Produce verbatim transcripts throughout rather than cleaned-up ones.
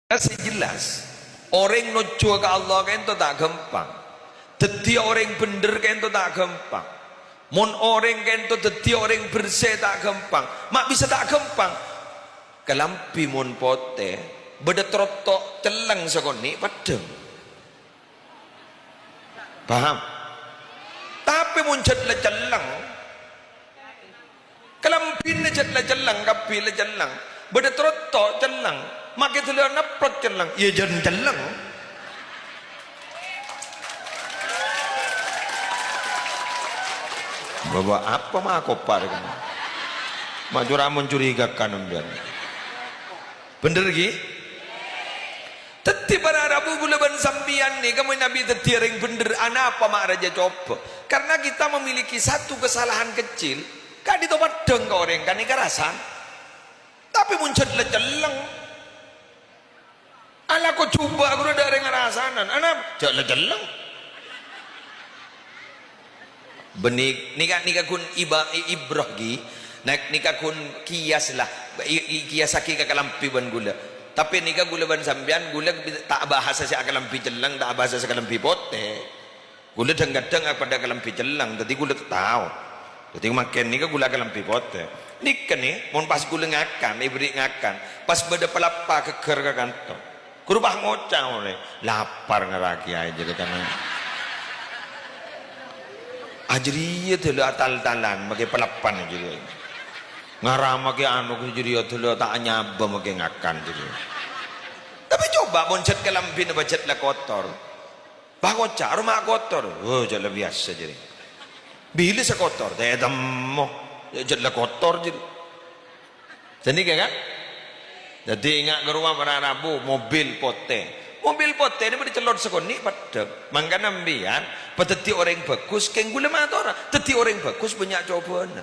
Sè jelas, orèng nojjhuwâ ka Allah ka'ènto ta' ghâmpang. Dhâddhiyâ orèng bhendher ka'ènto ta' ghâmpang. Mon orèng ka'ènto dhâddhiyâ orèng bersè ta' ghâmpang. Ma' bisa ta' ghâmpang. Kalambhi mon potè, bâdâ trotto' cellèng sakonè' pèddhâng. Paham? Tapè mon jhât la cellèng, kalambhina jhât la cellèng, kabbhi la cellèng. Bâdâ trotto' cellèng. Makè dhâlâ neppot cellèng. Iyâ jhân cellèng. Bâbâ apa ma' akopar kènè? Ma' cora' mencurigakan sampèyan. Bhendher, ghi? Dhâddhi, para rabu, ghulâ bân sampèyan nèka mon manabi dhâddhi orèng bhendher, anapa ma' rajâ coba? Karena kita memiliki satu kesalahan kecil, ka'dinto pèddhâng ka orèng, ghânèka rasan. Tapè mon jhât la cellèng, alako jhubâ' ghuru dâ' orèng arasanan, anapa? Jhât la cellèng. Bânnè, nèka, nèka ghun iba-, i-, ibrah, ghi. Nè-, nèka ghun kiyas, la. I-, i-, kiyassaghi ka kalambhi bân ghulâ. Tapè nèka ghulâ bân sampèyan, ghulâ bi-, ta' bahasa sè akalambhi cellèng, ta' bahasa sè akalambhi potè. Ghulâ dhâng-kadhâng padâ akalambhi cellèng, dhâddhi ghulâ tao. Dhâddhi mangkèn nèka ghulâ akalambhi potè. Nèka nè, mon pas ghulâ ngakan, èberri' ngakan, pas bâdâ palappa ghâgghâr ka kanto. Ghuru pas ngoca' molaè, "Lapar ngara kèyaè," jârèya kan. Ajâriyâ dhâlâ atal-talan, makè palappan jârèya. Ngara makè anu jârèya dhâlâ ta' anyabâ makè ngakan jârèya. Tapè coba mon jhât kalambhina bâjât la kotor. Pas ngoca', "Aroma'na kotor." "Oh, jhât la biyasa," jârèya. "Bilâ sè kotor?" "Ta' ètemmo. Jhât la kotor," jârèya. Sanèka, kan? Dhâddhi, enga' ka rowa para rabu, mobil potè. Mobil potè nè bâdâ cellot sakonè' pèddhâng. Mangkana sampèyan, padâddhi orèng bhâghus, kèng ghulâ matora. Dhâddhi orèng bhâghus bânnya' cobâna.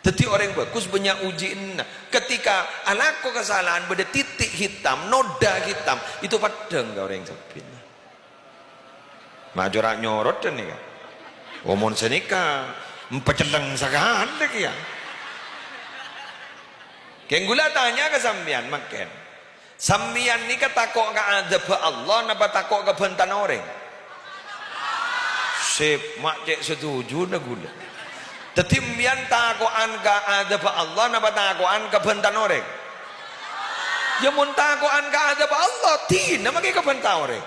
Dhâddhi orèng bhâghus bânnya' ujianna. Ketika alako kasalahan, bâdâ titik hitam, noda hitam, itu pèddhâng ka orèng sampèyan. Ma' cora' nyorot nèka. Oh, mon sanèka, empecelleng sakalè kèya. Kèng ghulâ tanya ka sampèyan, mangkèn. Sampèyan nèka tako' ka adhâbbhâ Allah napa tako' ka bhântan orèng? Sip, ma' cè' satujuna ghulâ. Dhâddhi, sampèyan tako'an ka adhâbbhâ Allah napa tako'an ka bhântan orèng? Yâ, mon tako'an ka adhâbbhâ Allah, dina makè ka bhântan orèng.